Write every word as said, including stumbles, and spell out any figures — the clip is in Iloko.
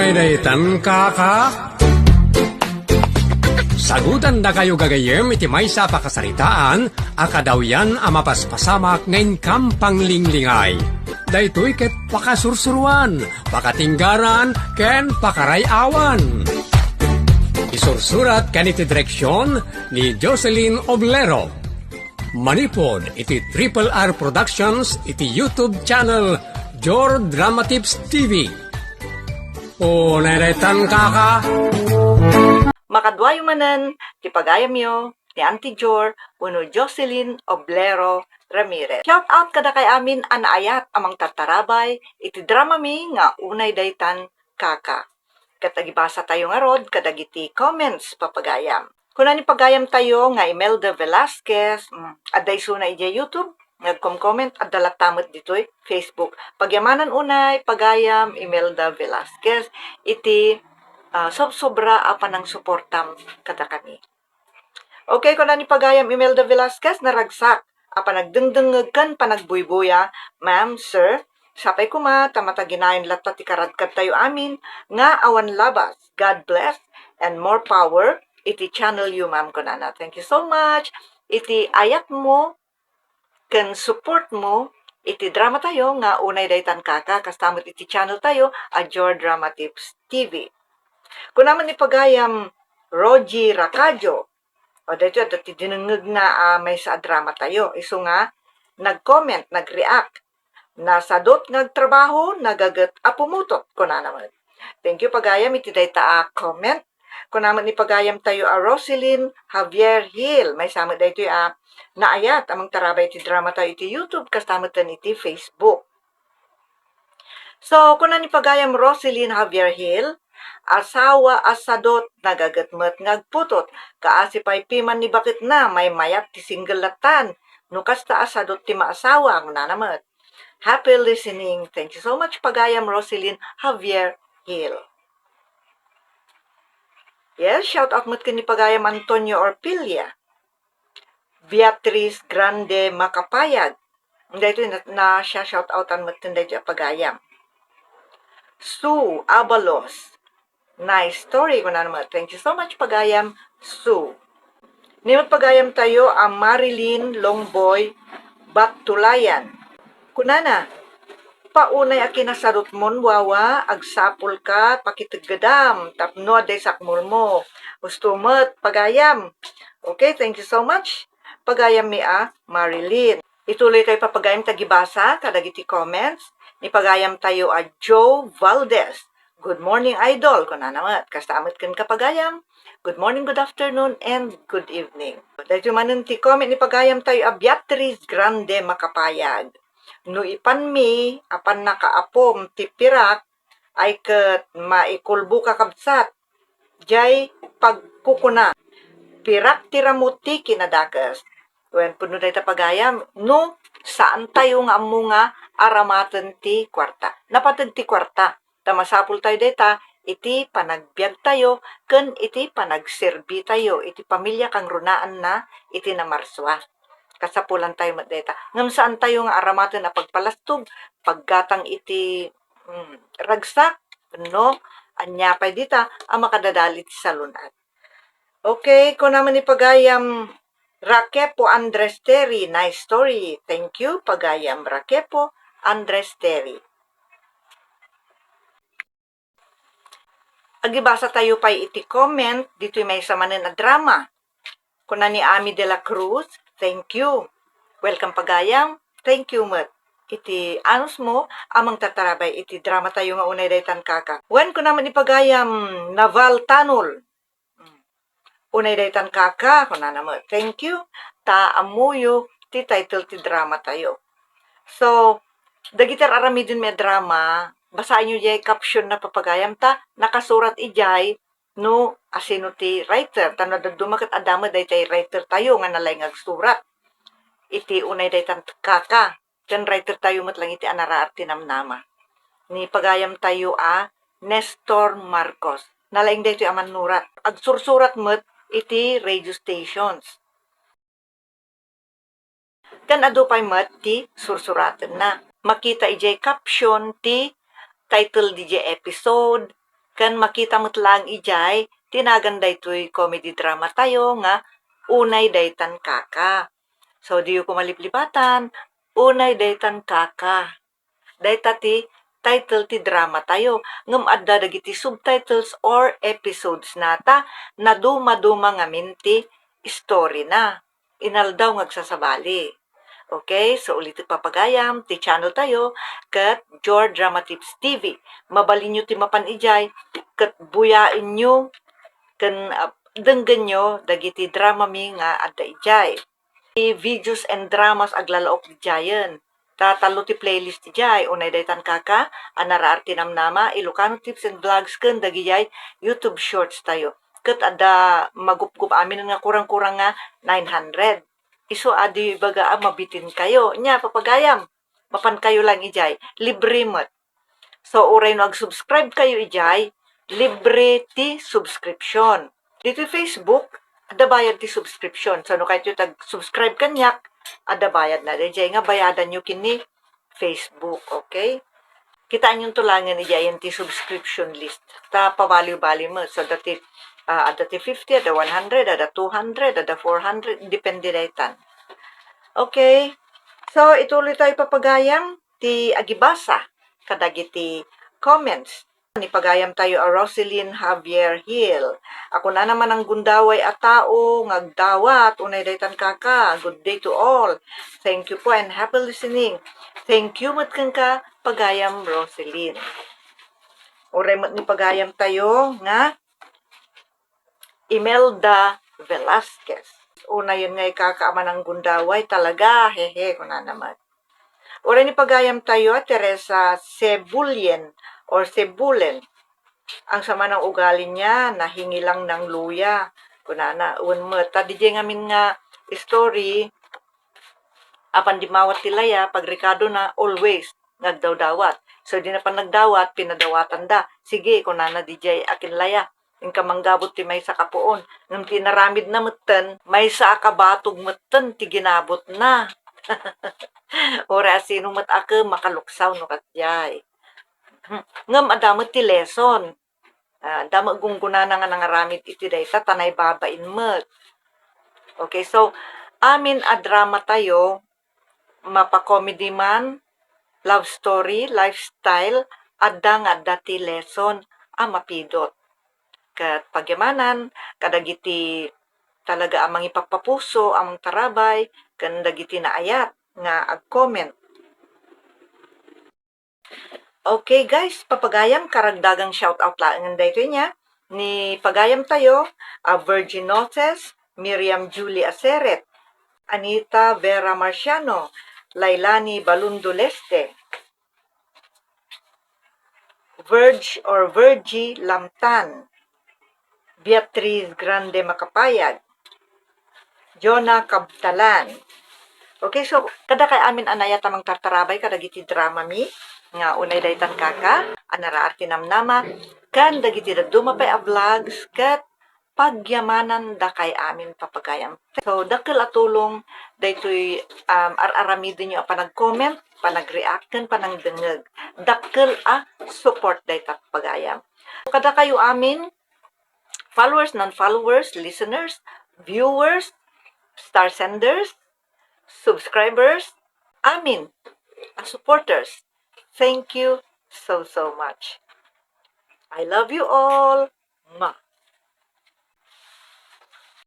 Daytan kaka. Sagutandakayo gagayyem iti maysa a pakasaritaan a kadawyan a mapaspasamak nga inkam panglinglingay. Daytoy ket pakasursuruan, pakatinggaran, ken pakaray-awan. Isursurat ken iti direksion ni Jocelyn Oblero. Manipud iti Triple R Productions iti YouTube channel Jor Drama Tips T V. Unay daytan kaka. Makaduayo manen ti pagayamyo ni Auntie Jor wenno Jocelyn Oblero Ramirez. Shout out kadakay amin a naayat a mangtartarabay iti drama mi nga Unay Daytan Kaka. Ket agibasatayo ngarud kadagiti comments, papagayam. Kuna ni pagayamtayo nga Imelda Velasquez, mm, adda isuna idiay YouTube, nagkom-comment, adda latta met ditoy Facebook. Pagyamanan unay, pagayam, Imelda Velasquez, iti, ah, sobsobra a panangsuportam kadakami. Okay, kuna ni pagayam Imelda Velasquez, naragsak a panagdengdengngeg ken panagbuybuya, ma'am, sir. Sapay koma ta mataginayon latta ti karadkadtayo amin nga awan labas. God bless and more power iti channel yo, ma'am, kunana. Thank you so much iti ayatmo ken support mo iti drama tayo nga Unay Daytan Kaka, kasta met iti channel tayo a Jor Drama Tips T V. Kuna met ni pagayam Rogie Racadio, o, daytoy adda ti dinengngegna a maysa a drama tayo. Isu nga nag-comment, nag-react. Nasadot nga agtrabaho, nagaget a pumutot, kunana met. Thank you, pagayam, iti dayta a comment. Kuna met ni pagayamtayo a Roselyn Javier Hill. Maysa met daytoy a naayat a mangtarabay iti drama tayo iti YouTube, kasta met ken iti Facebook. So, kuna ni pagayam Roselyn Javier Hill, asawa a sadot, nagaget met nga agputot. Kaasi pay piman ni baketna, maymayat ti single lattan. No kasta a sadot ti maasawa, kunana met. Happy listening. Thank you so much, pagayam Roselyn Javier Hill. Yes, shout out met ken ni pagayam Antonio Orpilla. Beatriz Grande Macapayag. Daytoy na, na siya shout outan met ken daytoy a pagayam. Sue Abalos. Nice story, kunana met. Thank you so much, pagayam Sue. Ni met pagayamtayo a Marilyn Longboy Batulayan. Kunana, paunay a kinasadotmon, wawa, agsapulka, pakiteggedam, tapno adda isakmulmo. Husto met, pagayam. Okay, thank you so much, pagayammi a Marilyn. Ituloytayo, pagayam, ti agibasa kadagiti comments ni pagayamtayo a Joe Valdez. "Good morning, idol," kunana met. Kasta met kenka, pagayam. Good morning, good afternoon, and good evening. Daytoy manen ti comment ni pagayamtayo a Beatriz Grande Macapayag. "No ipanmi, apan nakaapom ti pirak, ay ket maikulboka, kabsat. Diay pagkukuna, pirak ti ramut ti kinadakes." Wen, pudno dayta, pagayam, no saantayo nga ammo nga aramaten ti kuarta. Napateg ti kuarta. Ta masapultayo dayta iti panagbiagtayo ken iti panagserbitayo iti pamilia kangrunaanna iti namarsua. Kasapulantayo met dayta. Ngem saantayo nga aramaten a pagpalastog, paggatang iti, mm, ragsak, no? Ania pay dita a makadadal iti salun-at. Okay, kuna met ni pagayam Rakepo Andres Terry, nice story. Thank you, pagayam Rakepo Andres Terry. Agibasatayo pay iti comment ditoy maysa manen a drama. Kuna ni Ami de la Cruz, "Thank you." Welcome, pagayam. Thank you met iti anusmo a mangtartarabay iti dramatayo nga Unay Daytan Kaka. Wen, kuna met ni pagayam Naval Tanol, "Unay daytan, kaka," kunana met. Thank you. Ta ammoyo ti title ti dramatayo. So, dagiti ar-aramiden mi a drama, basaenyo diay caption na, pagayam, ta nakasurat idiay no asino ti writer. Ta no dadduma ket adda met daytay writer tayo nga nalaing nga agsurat iti Unay Daytan, Kaka. Ken writer tayo met lang iti a naraar ti namnama. Ni pagayam tayo a Nestor Marcos. Nalaing daytoy a mannurat. Agsursurat met iti radio stations. Ken adu pay met ti sursuratenna. Makita idiay caption ti title didiay episode, Ken makita met laeng idiay ti nagan daytoy comedy drama tayo nga Unay Daytan Kaka. So, diyo ko maliplipatan, Unay Daytan Kaka. Dayta ti title ti drama tayo, ngem adda dagiti subtitles or episodes nata, nadumaduma ngamin ti story na. Inaldaw nga agsasabali. Okay, so ulitek papagayam, ti channel tayo, ket Jor Drama Tips T V. Mabalinyo ti mapan idiay, ket buyaenyo, ken, ah, denggenyo dagiti drama mi nga adda idiay. Ti videos and dramas aglalaok idiayen. Ta tallo ti playlist idiay, Unay Daytan Kaka, Anaraar ti Namnama, Ilocano Tips and Vlogs, ken dagidiay YouTube Shorts tayo. Ket adda magupgup amin nga kurang-kurang nga nine hundred. Isu a di ibaga a mabitin kayo. Nya, papagayam, mapan kayo lang idiay. Libre met. So, uray no ag-subscribe kayo idiay, libre ti subscription. Ditoy Facebook, adda bayad ti subscription. So, no kayatyo tag-subscribe kaniak, adda bayad na. Daydiay nga bayadanyo kini Facebook, okay? Kitaenyo to langen idiay ti subscription list. Ta pabaliw-baliw met. So, adda ti, ah, adda ti fifty, adda one hundred, adda two hundred, adda four hundred, depende daytan. Okay? So, ituloy tayo papagayam ti agibasa kadagiti comments. Ni pagayam tayo a Roselyn Javier Hill. Ako na naman ang gundaway a tao nga agdawat, Unay Daytan Kaka. Good day to all. Thank you po and happy listening. Thank you met kenka, pagayam Roselyn. Uray met ni pagayam tayo nga Imelda Velasquez. Unayen nga ikaka a mananggundaway talaga, hehe, kunana met. Uray ni pagayam tayo a Teresa Sebulien or Sebulen. Ang sama ng ugali niya, nahingilang ng luya, kunana. Wen met, ta didiay ngamin nga story, apan dimmawat ti laya, pagrekado na, always, nga agdawdawat. So, di na pan nagdawat, pinadawatan da. Sige, kunana didiay, akin laya. Inka manggabut ti maysa ka puon. Ngem ti inaramid na metten, maysa a kabatog metten ti ginabut na. Uray a sino met a kem makaluksaw no kasdiay. Hmm. Ngem adda met ti lesson. Ah, adda met gunggonana nga nangaramid iti dayta, ta naibabain met. Okay, so, amin a drama tayo, mapa-comedy man, love story, lifestyle, adda nga adda ti lesson a mapidot. Ket pagyamanan kadagiti talaga a mangipappapuso a mangtarabay ken dagiti naayat nga ag-comment. Okay, guys, papagayam, karagdagang shoutout laengen daytoy nia. Ni pagayam tayo, a Virgin Noses, Miriam Julie Aseret, Anita Vera Marciano, Lailani Balundo Leste, Verge or Virgie Lamtan, Beatriz Grande Macapayag, Jonah Kabtalan. Okay, so, kadakay amin a naayat a mangtartarabay kadagiti drama mi, nga Unay Daytan Kaka, Anaraar ti Namnama, ken dagiti dadduma pay a vlogs, ket pagyamanan dakay amin papagayam. So, dakkel a tulong daytoy, um, ar-aramidenyo a panag-comment, panag-react, ken panangdengngeg. Dakkel a support dayta papagayam. Kadakayo amin, followers, non-followers, listeners, viewers, star senders, subscribers, amin a supporters. Thank you so, so much. I love you all.